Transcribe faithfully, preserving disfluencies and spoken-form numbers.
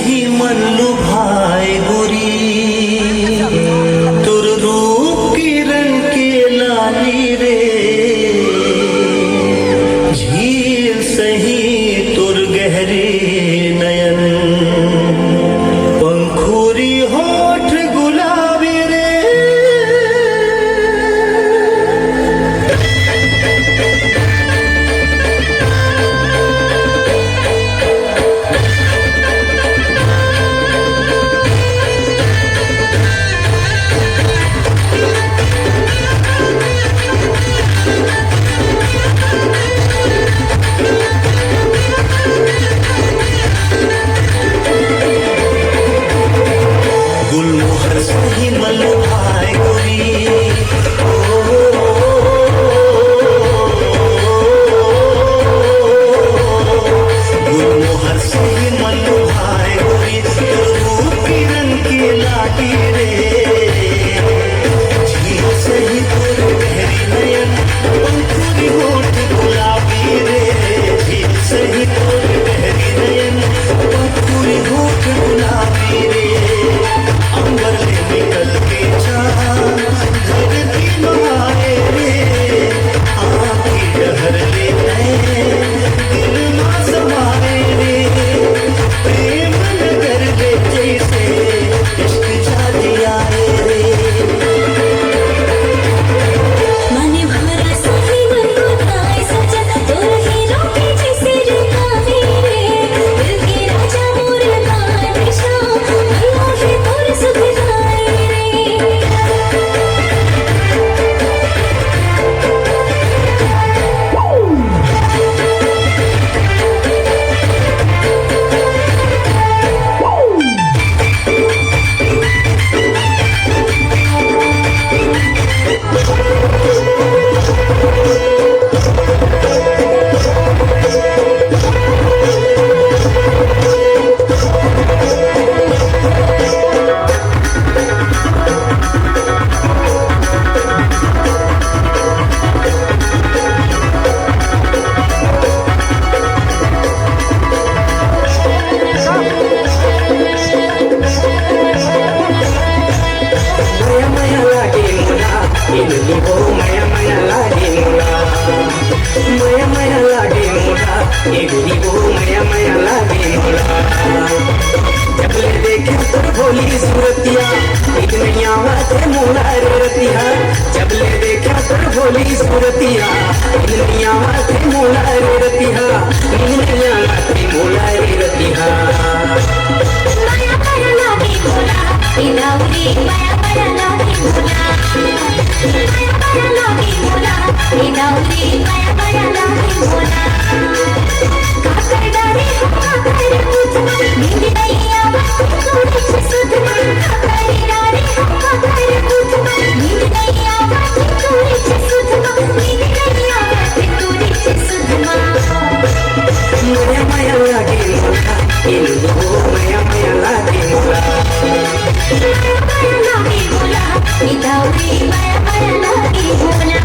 मन लुभाए गोरी, तोर रूप के रंग के लाली रे, झील सही तोर गहरे नयन, पंखुरी होठ गुलाबी रे। गुलमोहर सही मलभाए गोरी। गुलमोहर सही मलभाए गोरी, तोर रूप के रंग के लागी रे। झील सही तोर गहरी नयन, पंखुरी होठ गुलाबी रे। झील सही तोर गहरी नयन, पंखुरी होठ गुलाबी रे। अंबर ले निकल के चांद धरती म आए रे। आँखी डहर ले नैन दिल म समाए रे। प्रेम नगर ले जैसे इश्क जादू आए रे। माने भरोसा ही मन को ताए सजन, तोर ही रोके जैसे रुकावे रे। दिल के राजा मोर बादशाह, भैया है तोर सुख गाए रे। मया मया लागे मोला, ए दीदी हो, मया मया लागे मोला। मया मया लागे मोला, ए दीदी हो, मया मया लागे मोला। जब ले देखे तोर भोली सूरतिया, नींद नइ आवत हे मोला रे रतिहा। जब ले देखे तोर भोली सूरतिया, नींद नइ आवत हे मोला रे रतिहा। नींद नइ आवत हे मोला रे रतिहा। मया मया लागे मोला, ए दौरी मया मया लागे मोला। मया मया लागे मोला, ए दौरी मया मया लागे मोला। का कर डारे हम, का कर कुछ, नींद नइ आवत तोरे से सुध में। का कर डारे हम, का कर कुछ, नींद नइ आवत तोरे से सुध में। नींद नइ आवत तोरे से सुध में। मया मया लागे मोला, ए दीदी हो, मया मया लागे मोला। मया मया लागे मोला, ए दौरी मया मया लागे मोला।